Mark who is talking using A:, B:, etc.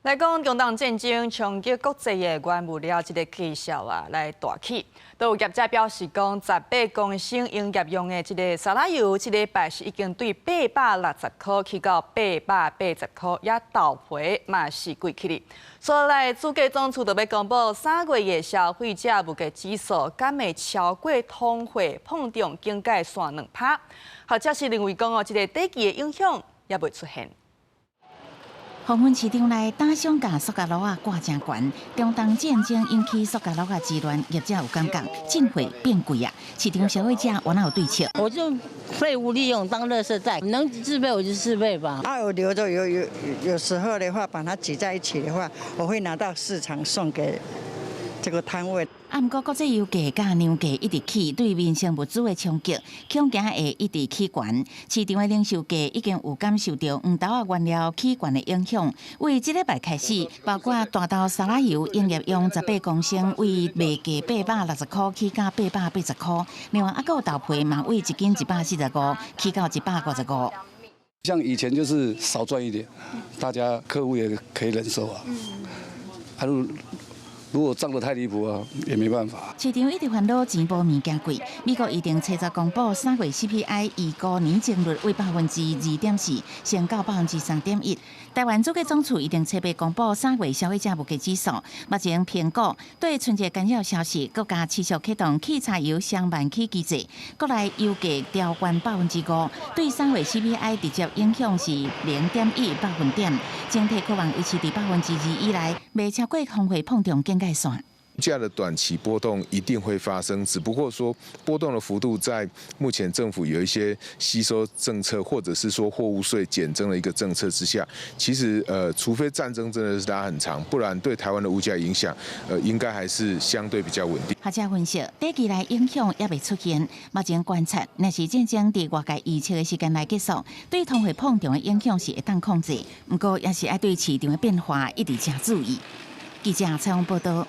A: 來講中東戰爭衝擊國際的原物料，這個價數啊來大起，都有業者表示講，18公升營業用的這個沙拉油，這禮拜是已經對860塊起到880塊，也豆皮嘛是貴起哩。所以，主計總處就欲公布3月的消費者物價指數，敢會超過通貨膨脹警戒線2趴？學者是認為講哦，這個短期的影響猶未出現。
B: 黃昏市場內，打商共塑膠簍仔掛誠懸。中東戰爭引起塑膠簍仔之亂，業者有感覺，進貨變貴啊！市場消費者有哪有對策？
C: 我就廢物利用當垃圾袋，能自備我就自備吧。
D: 啊，我留着有時候的話，把它擠在一起的話，我會拿到市場送給這個攤位。
B: 啊，毋過國際油價佮糧價一直起，對民生物資的衝擊，恐驚會一直起懸。市場的零售價已經有感受著黃豆仔原料起懸的影響。為這禮拜開始，包括大豆沙拉油營業用18公升，為賣價860塊起到880塊。另外，猶閣有豆皮嘛，為一斤145起到155。
E: 像以前就是少賺一點，大家客戶也可以忍受啊。還如如果漲得太離譜啊，也沒辦法。
B: 市場一直煩惱錢無物件貴。美國預定初十公布3月 CPI 預估年增率為2.4%，升到3.1%。台灣主計總處預定初八公布3月消費者物價指數。目前蘋果對春節干擾消息，國家持續啟動汽柴油雙萬起機制，國內油價調懸5%，對3月 CPI 直接影響是0.1百分點。整體可望維持佇2%以內，袂超過通貨膨脹警戒線。
F: 價的短期波動一定會發生，只不過說波動的幅度在目前政府有一些吸收政策，或者是說貨物稅減徵的一個政策之下，其實除非戰爭真的是拉很長，不然對台灣的物價影響，應該還是相對比較穩定。
B: 學者分析，短期內影響猶未出現，目前觀察，若是戰爭佇外界預測的時間內結束，對通貨膨脹的影響是會當控制。毋過，也是愛對市場的變化一直誠注意。記者採訪報道。